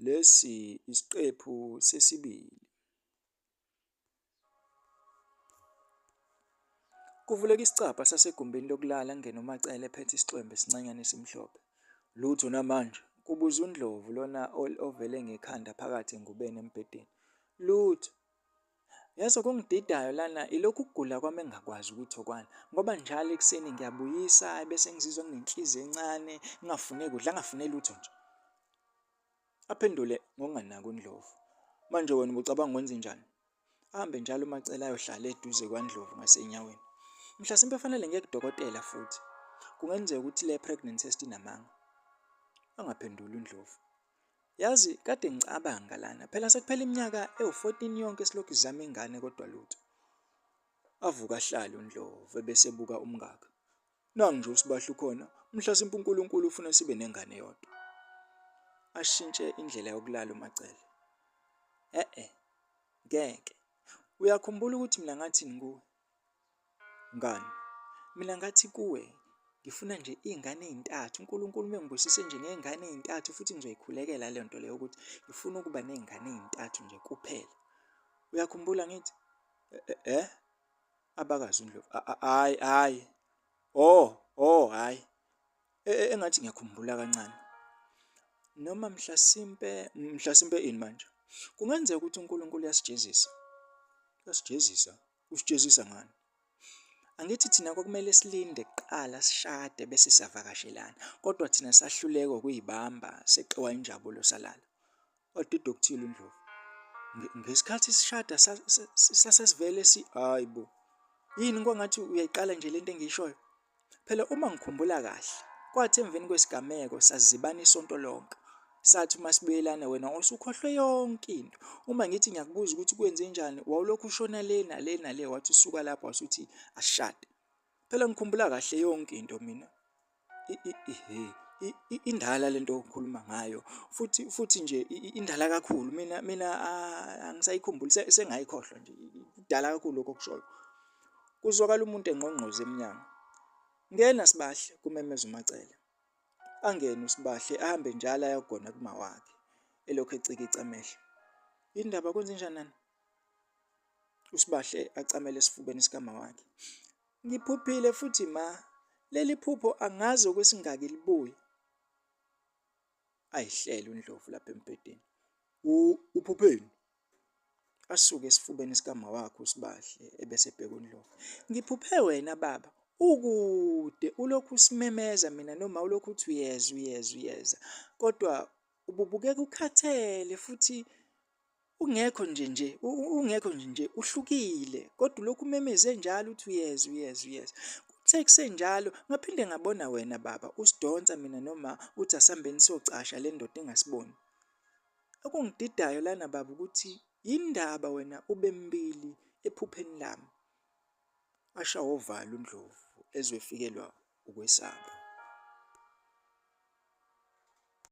Lesi isiqephu sesibili. Kuvuleka isicabha sasegumbini lokulala kungene uMaCele ephethe isixwembe esincanyana esimhlophe. Lutho namanje? Kubuza uNdlovu lona ovele ngekhanda phakathi engubeni embhedeni. Lutho. Yazi okungididayo lana ilokhu kugula kwami engingakwazi ukuthi okwani ngoba njalo ekuseni ngiyabuyisa bese ngizizwa nginenhliziyo encane ngingafune kudla ngingafune lutho nje. Aphendule ngokunganaki uNdlovu. Manje wena ubucabanga kwenzenjani? Ahambe njalo uMaCele ayohlala eduze kwaNdlovu ngasenyaweni. Mhlasimpe fanele ngiye kudokotela futhi. Kungenzeka ukuthi le pregnant test inamanga. Angaphenduli uNdlovu. Yazi kade ngicabanga lana phela sekuphela iminyaka ewu-14 yonke silokhu sizama ingane kodwa lutho. Avuka ahlale uNdlovu ebese ebuka umkakhe. Nangu nje uSibahle ukhona, mhlasimpe uNkulunkulu ufuna sibe nengane eyodwa. Ashintshe indlela yokulala uMaCele. E-e, ngeke. Uyakhumbula ukuthi mina ngathini kuwe? Ngani? Mina ngathi kuwe ngifuna nje iy'ngane ey'ntathu. UNkulunkulu uma engibusise nje ngey'ngane ey'ntathu futhi ngizoyikhulekela leyo nto leyo ukuthi ngifuna ukuba ney'ngane ey'ntathu nje kuphela. Uyakhumbula ngithi? Eh? Abakazi uNdlovu. Hhayi, hhayi. Oh, oh, hhayi. E, e, engathi ngiyakhumbula kancane. Noma mhlasimpe, mhlasimpe ini manje? Kungenzeka ukuthi uNkulunkulu uyasijezisa. Uyasijezisa? Usijezisa ngani? Angithi thina kwakumele silinde kuqala sishade bese siyavakashelana, kodwa thina sahluleka ukuyibamba seqiwa injabulo salala. Wadida okuthile uNdlovu. Ngesikhathi sishada sasesivele si hayi bo. Yini kwangathi uyayiqala nje lento engiyishoyo? Phela uma ngikhumbula kahle, kwathi emveni kwesigameko sazibana isonto lonke. Sathi uma sibuyelana wena usukhohlwe yonke into. Uma ngithi ngiyakubuza ukuthi kwenzenjani, wawulokhu ushona le nale nale wathi usuka lapho wasuthi asishade. Phela ngikhumbula kahle yonke into mina. Indala lento okhuluma ngayo futhi futhi nje indala kakhulu mina mina angisayikhumbuli sengayikhohlwa nje kudala kakhulu lokho okushoyo. Kuzwakala umuntu engqongqoza emnyango. Ngena Sibahle, kumemeza uMaCele. Angene uSibahle ahambe njalo ayogona kumawakhe elokhu ecikica amehlo. Yini ndaba kwenzenjani nana? USibahle acamele esifubeni sikamawakhe. Ngiphuphile futhi ma, leli phupho angazi okwesingaki libuya. Ayihlele uNdlovu lapha embhedeni. Uphupheni? Asuke esifubeni sikamawakhe uSibahle ebese ebheka uNdlovu. Ngiphuphe wena baba, ukude ulokhu usimemeza mina noma ulokhu uthi uyeza uyeza uyeza kodwa ububukeka ukhathele futhi ungekho nje nje ungekho nje nje uhlukile kodwa ulokhu umemeze njalo uthi uyeza uyeza uyeza. Kuthe kusenjalo ngaphinde ngabona wena baba usidonsa mina noma uthi asambeni siyocasha le ndoda ingasiboni. Okungididayo lana baba ukuthi yindaba wena ube mbili ephupheni lami. Washawa uvalo uNdlovu ezwe efikelwa ukwesaba.